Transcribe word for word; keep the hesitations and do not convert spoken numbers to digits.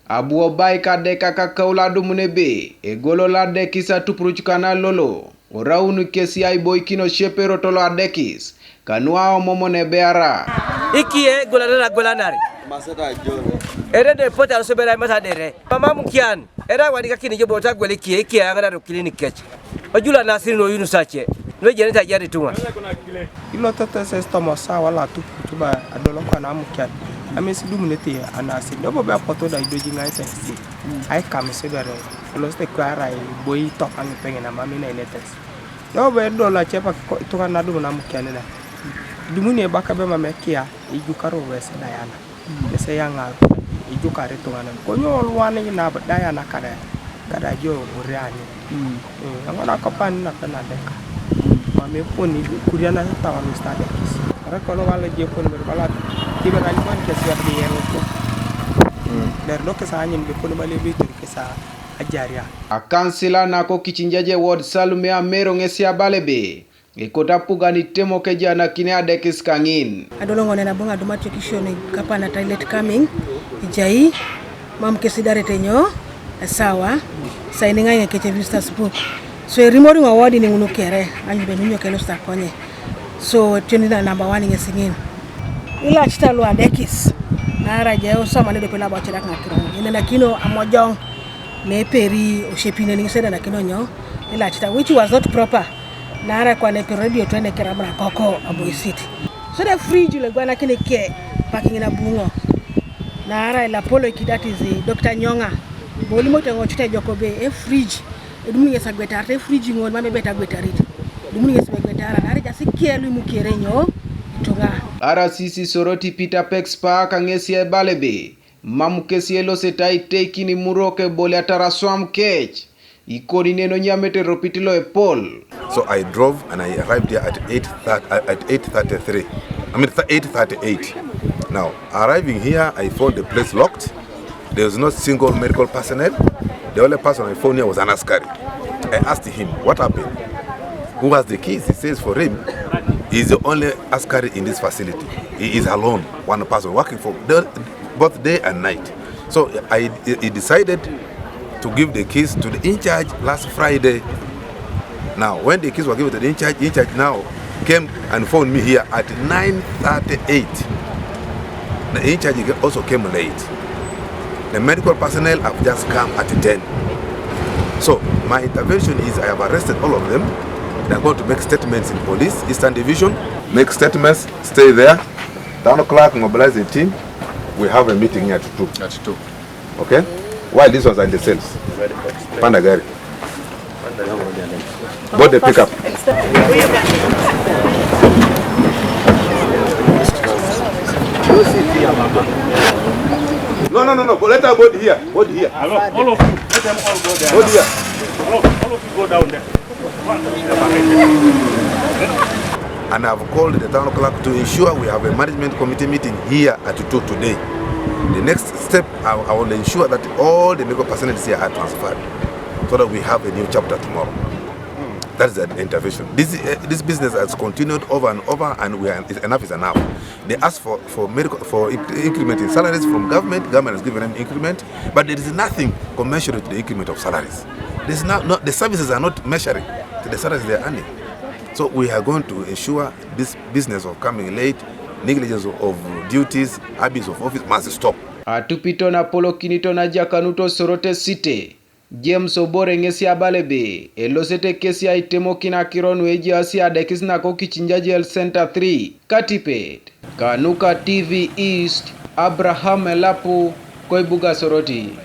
Abu obaik adeka kakaul adumun ebe egolo lo adekis atupuruc kana lolo, oraun kesi aiboikin osiepe erot lo adekis, kanu aomomon ebe ara. Ikie egolanar agolanar. Ere de pot alosebera imata dere. Mama mukian. Era wadi kakini jobo ta gwele ikie, ikie angana ro clinic kec. Ojula nasiri no yunu sache. No jeni ta jari tunga. Ilo tete se stomo sa wala tu tuba adolo kwa na mukian. Ame si dumu nete anasi. Dobo be apoto da idoji ngai te si. Ai kam se bere. Lo ste kwa ara i boi to ang pengena mami na inetes. Dobo be dola chepa tunga na dumu na mukian na. Dumu ne baka be mame kia ijukaro wese dayana. Ese yaŋa ijukar ituŋanan konyo luwan nabo dayan akada kada jo uriani. Aŋona kapan nape nadeka mame poni kuriana tawan mistadekis. Rekolo wala je poni ber bala tiber alikuwan kesiat di yero. Ber do kesa anyin be poni bale bitur kesa ajaria. Akansila nako kicinjaje ward Salume Amero ŋesi abala ebe Ekot apugan itemo kejanakini adekis kaŋin. Adoloŋ ŋonen abu ŋadumat yokisio ni kapanat late coming ejai mam kesidarete nyo esawa saini ŋaiŋ ekece visitors book. So erimori ŋo wodi ni ŋunu kere anyu be nunyo kelosit akonye. So etionit na number one ŋesi ŋin. Ilacita lu adekis naarai ejai osomani edope lo abu acedak ŋakiroŋ inenakino amojoŋ. Meperi oshepinen ŋes edanakino nyo ilacita which was not proper. Naarai kwana eperi redio twene kerabura koko aboisit. So the fridge lo egwanakini ke pakiŋin abuŋo. Naarai lapolo ikidatizi Dr. Nyoŋa bolimote ŋocut ejok be efridge edumuni ŋes agwetarit efridge ŋol mam ebet agwetarit. Edumuni ŋes begwetara naarai jasi ke lu imukere nyo ituŋa. R C C Soroti Peter Pex Paaka ŋesi ebala ebe mam kesi elosete aiteikin imurok eboliatar aswam kec. Ikoni neno nyamete eropit lo epol. So I drove and I arrived here at eight thirty, uh, at eight thirty-three. I mean, th- eight thirty-eight. Now, arriving here, I found the place locked. There was no single medical personnel. The only person I found here was an askari. I asked him, "What happened? Who has the keys?" He says for him, he's the only askari in this facility. He is alone, one person working for the, both day and night. So I, he decided to give the keys to the in-charge last Friday. Now, when the keys were given to the in-charge, in-charge now came and found me here at nine thirty-eight. The in-charge also came late. The medical personnel have just come at ten. So my intervention is I have arrested all of them. They're going to make statements in police, Eastern Division. Make statements, stay there. Town clerk, mobilize the team. We have a meeting here at two. At two. Okay? While this was in the cells. Panda gari. Board the pickup. No, no, no, no. Let her board here. Board here. Hello, all of you. Let them all go there. Board here. Hello, all of you go down there. And I've called the town clerk to ensure we have a management committee meeting here at two today. The next step, I, I will ensure that all the medical personnel here are transferred so that we have a new chapter tomorrow. That is an intervention. This, uh, this business has continued over and over, and we are, enough is enough. They asked for, for medical, for inc- increment in salaries from government. Government has given them increment, but there is nothing commensurate to the increment of salaries. There's not, not the services are not measuring to the salaries they are earning. So we are going to ensure this business of coming late, negligence of duties, abuse of office must stop. Atupito napolokinito najakanuto Soroti City. James Obore ŋesi abala ebe elosete kesi aitemokin akiro nu ejaasi adekis nako Kichinjaji Health Center three katipet. Kanuka T V East, Abraham Elapu, koibuga Soroti.